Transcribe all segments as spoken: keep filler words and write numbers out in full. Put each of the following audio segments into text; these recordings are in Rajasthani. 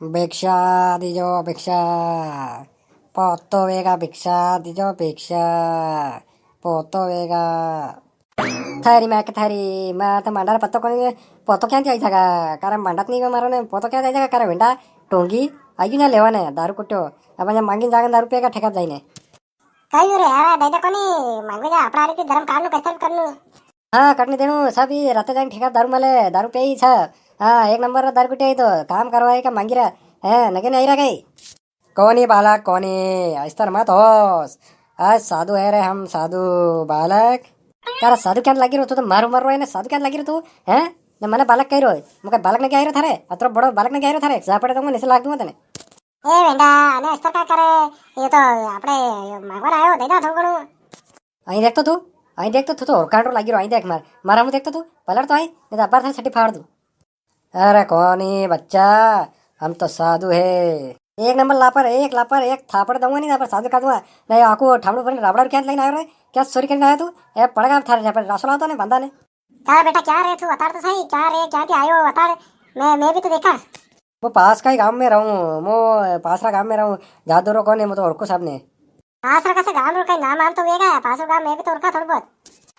भिक्षा दीजो, भिक्षा। पोतो वेगा, भिक्षा दीजो, भिक्षा। पोतो वेगा। थारी माँ के थारी, माँ तो मांडा रे पत्तो कोनी, पोतो क्या जाई सका? कारे मांडा तो नी मारो ने, पोतो क्या जाई सका? कारे वेंडा, टोंगी, आयु ना लेवा ने, दारू कुट्यो। अब यहाँ मांगी जागन दारू पिएगा ठेका जाई ने। कई रे, अरे दे दे कोनी, मांगवे जा, अपना रीति धर्म कानू कैसे करनू। हाँ, कटने देनू, सब ही राते जान ठेका दारू मले, दारू पे ही छ। हाँ, एक नंबर रा दारू कुटे ही तो, काम करवाए का मांगी रहा, है, नगे नहीं रहा गई। कोनी बालक, कोनी, अस्तर मत होस। आज साधु है रे हम, साधु बालक। तारा साधु क्या लागी रो, तू तो मारू मर रो है ना, साधु क्या लागी रो तू, हैं? ने मने बालक कही रो, मुके बालक ने क्या आई रो थारे, अतरो बड़ो बालक ने क्या आई रो थारे, जा पड़े तो मैं निसे लाग दूंगा तने। ए वेंडा, अने अस्तर का करे? ये तो आपणे मांगवा आयो, दे दा थोड़ो घणो। आई देख तो तू, आई देख तो तू तो और कांडो लागी रो, आई देख मार, मारा मुंह देख तो तू, पलट तो आई, नहीं तो अब्बार थारे सट्टी फाड़ दूं। अरे कोनी बच्चा, हम तो साधु है। एक नंबर लापर, एक लापर, एक थापड़ दूंगा नहीं, पर साधु का दूंगा। नहीं, आकू ठामड़ू भरने राबड़ा क्या लेने आयो रे? क्या चोरी करने आया तू? ए, पड़ेगा थारे यहाँ पर, रासो लाओ तो ने, बंदा ने। तारा बेटा क्या रे, तू बता तो सही, क्या रे, क्या थी आयो, बता। मैं, मैं भी तो देखा। वो पास का ही गांव में रहूं, मो पास रा गांव में रहूं, जादू रो कोने, मो तो और को सब ने। पास रो कसे गांव रो कई नाम आम तो वेगा, पास रो गांव में भी तो ओरखा थोड़ा बहुत।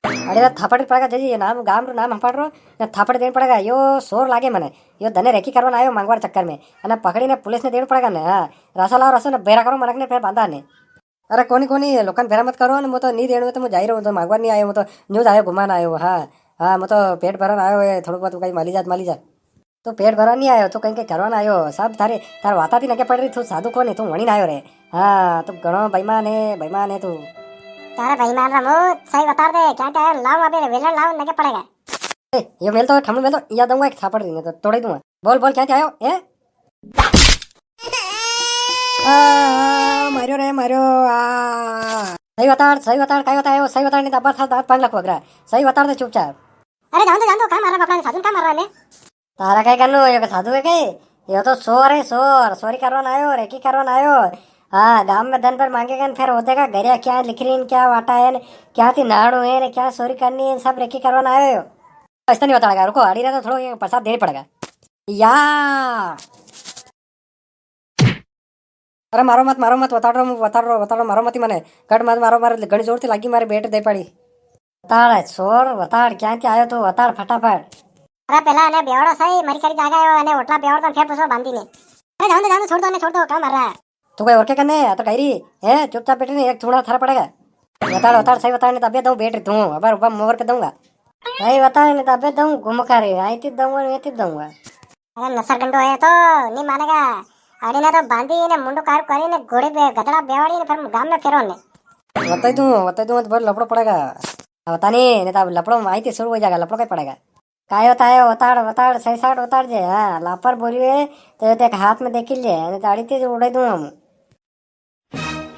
अरे रे थापड़ पड़ेगा जी, ये नाम, गांव रो नाम हपाड़ रो, ने थापड़ देन पड़ेगा, यो सोर लागे मने, यो धने रेकी करवाना आयो मांगवार चक्कर में, अने पकड़ी ने पुलिस ने देन पड़ेगा ने, हाँ, रासा लाओ रासो ने बेरा करो मनक ने फिर बांधा ने। अरे कोनी कोनी, लोकां भेरा मत करो ने, मो तो नी देणो तो मो जाई रहो, तो मांगवार नी आयो, मो तो न्यूज आयो घुमान आयो, हाँ, हाँ, मो तो पेट भरन आयो है, थोड़ा बहुत कई माली जात माली जा। तू पेट भरवा नी आयो, तू कई के करवा ना आयो। सब थारे, थार वाता थी नगे पड़ री, तू साधु कोनी, तू वणी ना आयो रे। हाँ, तू घणो बेईमान है, बेईमान है तू। तारा बेईमान रा मुंह सही बता दे, क्या क्या है? लाओ अबे, वेलण लाओ, नगे पड़ेगा। ए, यो मेल तो, ठमू मेल तो, या दूंगा एक थापड़, नी तो तोड़े दूंगा। बोल, बोल, क्या क्या आयो? ए? आ, आ, मारियो रे, मारियो, आ। सही बताड़, सही बताड़, काय बतायो? सही बताड़, नी तो अब्बार थार दांत पांगला खोगरा। सही बताड़ दे चुपचाप। अरे जान दो, जान दो, का मार रहा बापड़ा ने, साधु का मार रहा ने? तारा कई करनो, यो के साधु है कई? यो तो सोर है, सोर, सोरी करवा ना आयो, रेकी करवा ना आयो। हाँ, गांव में दन भर मांगेगा न, फिर वो देगा, घरे क्या लिख रही है, क्या वाटा है, क्या थी नाड़ू है, क्या सोरी करनी है, सब रेकी करवा ना आयो यो। ऐसा नी बताड़ेगा, रुको, अड़ी रहा तो थोड़ा ये प्रसाद देनी पड़ेगा। या। अरे मारो मत, मारो मत, वताड़ रो, वताड़ रो, वताड़ रो, मारो मत ही मने। कट मत मारो, मारे घणी जोर थी लागी, मारे बेट दे पड़ी। वताड़ है छोर, वताड़, क्या थी आयो तू, वताड़ फटाफट। अरे पेला अने बेवड़ो सही, मरी करी जागा है, अने ओटला बेवड़ो तो फेर पूछो बांधी ने। अरे जान दो, जान दो, छोड़ दो, अने छोड़ दो, क्या मर रहा है? तू कोई और के कने है, तो कह रही है, चुपचाप बैठे ने, एक थूड़ा थारा पड़ेगा। वताड़, वताड़, सही वताड़, नी तो अबे दऊं बेट तू, अबार उबा मोर पे दूंगा। सही वताड़, नी तो अबे दऊं घुमका रे, आई ती दूंगा, नी ती दूंगा। अरे नसर गंडो है तो नी मानेगा। अड़ी ने तो बांधी ने मुंडो कार करी ने घोड़े बे-, गदड़ा बेवाड़ी ने फिर गांव में फेरो ने। बताई दूं, बताई दूं, तो फिर लपड़ो पड़ेगा। बता नी, नी तो अब लपड़ो में आई थी शुरू हो जाएगा, लपड़ो कई पड़ेगा। काय बतायो, बताड़, बताड़, सही साट बताड़ जे। हाँ, लापर बोलियो है, तो ये देख हाथ में देखी ले, नी तो अड़ी ती उड़ाई दूं हम।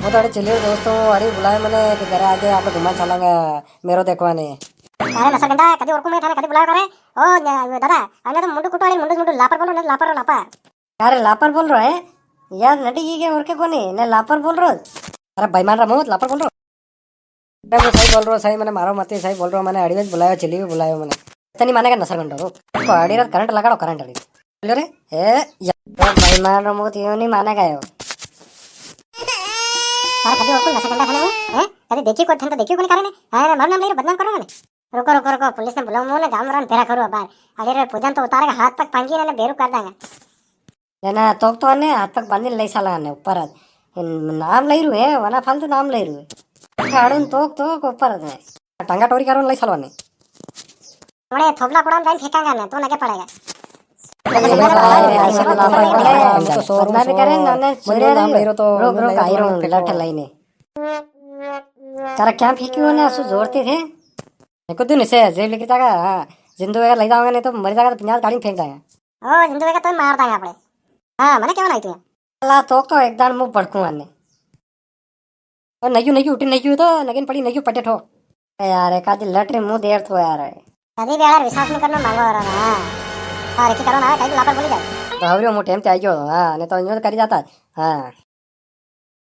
वो तो अरे चलियो दोस्तों, अरे बुलाए मने कि घरे आके आप घुमा चलांगा मेरो देखवा ने। अरे नसा गंडा, कदी और को मैं थाने कदी बुलाया करे? ओ न-, दादा, अने तो मुंडू कुटो, अरे मुंडू, मुंडू लापर बोलो ना, लापर, लापर। अरे लापर बोल रहा है? यार नटी की के और के कोनी, ने लापर बोल रहा। अरे बेईमान रा मुंह, लापर बोल रहा। अरे वो सही बोल रहा, सही मने मारो मती, सही बोल रहा, मने अड़ी में बुलायो, चली भी बुलायो मने। तनी मानेगा नसर गंडो, रुक। को अड़ी रात करंट लगाड़ो, करंट अड़ी। बोलो रे, ए, या। ओ बेईमान रो मुंह, यो नी मानेगा यो। अरे कदी और को नशा गंडा खाने हो, हैं? कदी देखी कोई, थन तो देखी कोनी कारण है। अरे मारो नाम ले बदनाम करो मने। रुको, रुको, रुको, पुलिस ने बुलाओ, मुंह ने गाम रन फेरा करो बार। अरे रे, पूजन तो उतारेगा, हाथ पग पांगी ने बेरू कर देंगे। ना, ना, तोक तो अने हाथ पग बांधी लई साला ने ऊपर। नाम लई रू है, वना फालतू नाम लई रू है। काड़ून तोक, तोक ऊपर है। टांगा टोरी करो लई साला ने। थोबला कुड़ा में जाइन फेंकांगा ने, तो नगे पड़ेगा। बदनामी करे ना, ने मुझे नाम ले रो तो रोक, रोक, आई रो, लठ लई ने। तारा क्या फेंक्यो ने, असु जोरते थे? देखो तू निसे, जेब लेके जागा, हाँ। जिंदू वेगा लई जावांगा, नी तो मरी जागा, तो पचास गाड़ी में फेंक जाएगा। ओ, जिंदू वेगा तो मार देंगे आपणे। हाँ, मने केवा नी तू। ला, तो, तो एक दान मुंह भड़कूं आने। ओ, नयू, नयू, उठी नयू तो, नगिन पड़ी नयू पटे ठो। ए यार, एक आधी लटरी मुंह देर तो यार। कदी भी यार विश्वास नी करना मांगो यार, हाँ। हाँ, रेखी करो ना, कई लापर बोली जाए। तो हवरियो मुंह टेम ते आई गयो, हाँ, नी तो यूं तो करी जाता। हाँ।